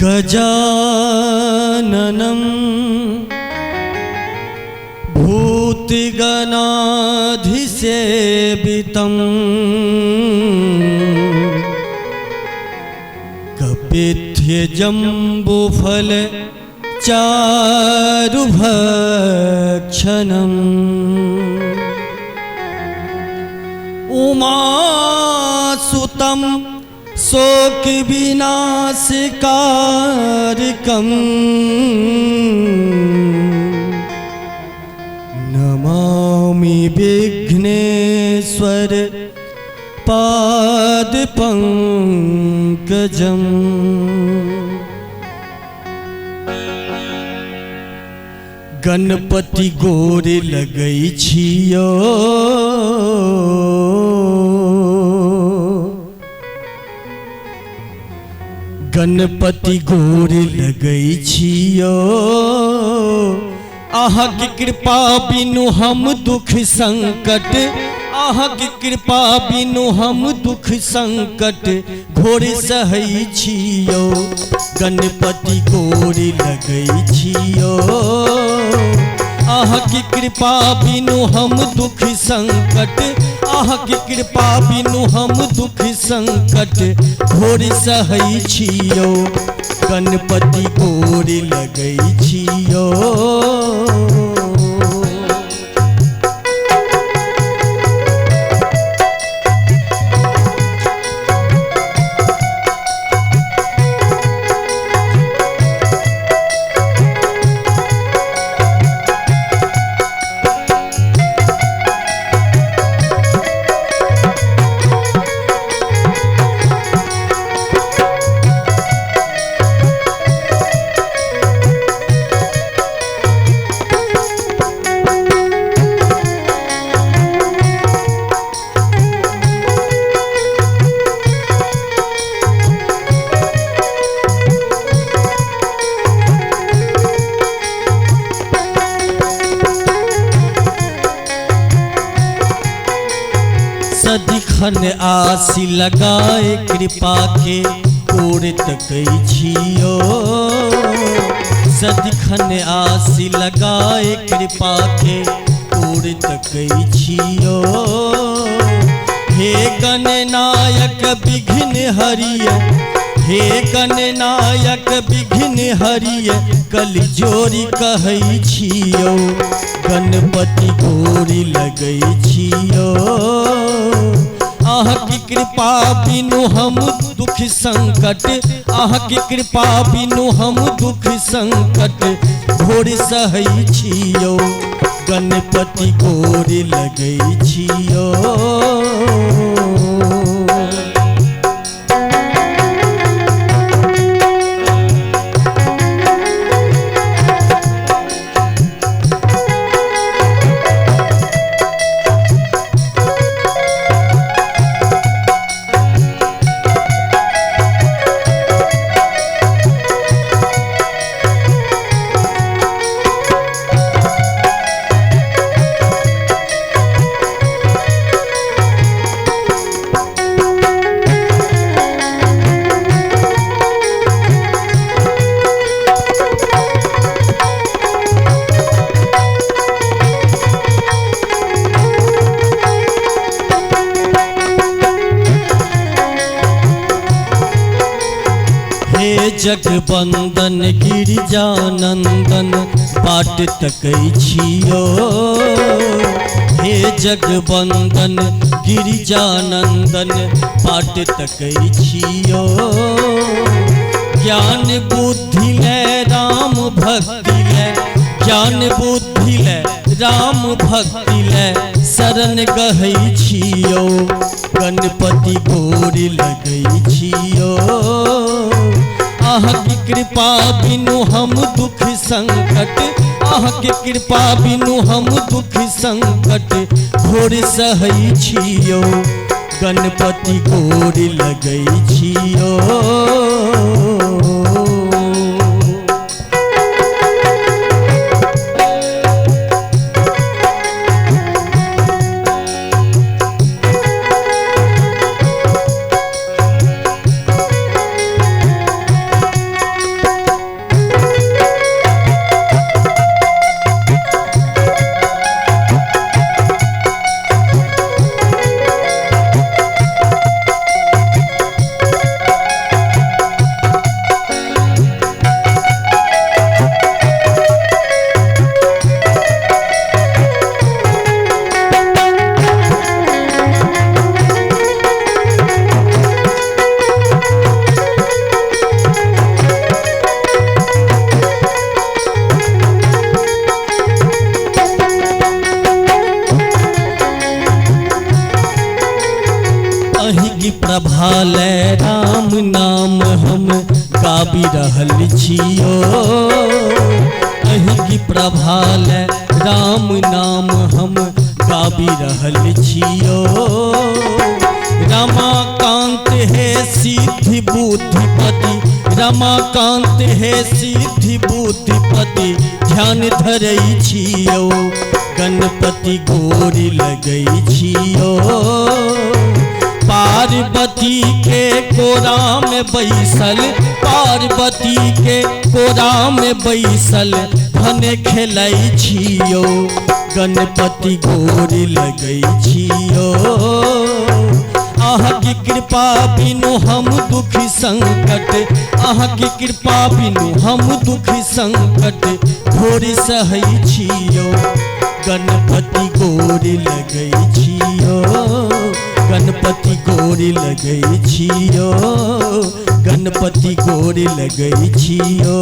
गजाननं भूतगणाधिसेवितं कपित्थजम्बुफल चारुभक्षणम् उमासुतं शोक विनाशकारकम् नमामि विघ्नेश्वर पादपङ्कजम्। गणपति गोर लगै छियो, गणपति गोर लगै छियो, अहाँके कृपा बिनु हम दुख संकट, अहाँके कृपा बिनु हम दुख संकट घोर सहै छियो। गणपति गोर लगै छियो, अहाँके कृपा बिनु हम दुख संकट, अहाँके कृपा बिनु हम दुख संकट घोर सहै छियो। गणपति गोर लगै छियो। सदिखन आसी लगाए कृपा के कोर तकै छियो, सदिखन आसी लगाए कृपा के कोर तकै छियो। हे गणनायक विघ्न हरिय, हे गणनायक विघ्न हरिय कल जोरी कहै छियो। गणपति गोर लगै छियो, अहाँके कृपा बिनु हम दुख संकट, अहाँके कृपा बिनु हम दुख संकट घोर सहै छियो। गणपति गोर लगै छियो। हे जगबंदन गिरिजानंदन बाट तकै छियो, हे जगबंदन गिरिजानंदन बाट तकै छियो। ज्ञान बुद्धि ले राम भक्ति ले, ज्ञान बुद्धि ले राम भक्ति ले शरण गहै छियो। गणपति गोर लगै छियो, अहाँके कृपा बिनु हम दुख संकट, अहाँके कृपा बिनु हम दुख संकट घोर सहै छियो। गणपति गोर लगै छियो। प्रभा लय राम नाम हम गाबि रहल छियौ। अहींके प्रभा लय राम नाम हम गाबि रहल छियौ। रमाकांत हे सिद्धि बुद्धिपति, रमाकांत हे सिद्धि बुद्धिपति, ध्यान धरै छियौ। गणपति गोरी लगै छियौ। पार्वती के कोरा में बैसल, पार्वती के कोरा में बैसल, भने खेलै छियौ। गणपति गोरी लगै छियौ। अहाँके कृपा बिनु हम दुखी संकट, अहाँके कृपा बिनु हम दुखी संकट, घोर सहै छियौ। गणपति गोरी लगै छियौ, गणपति गोरी लगै छियौ, गणपति गोरी लगै छियौ।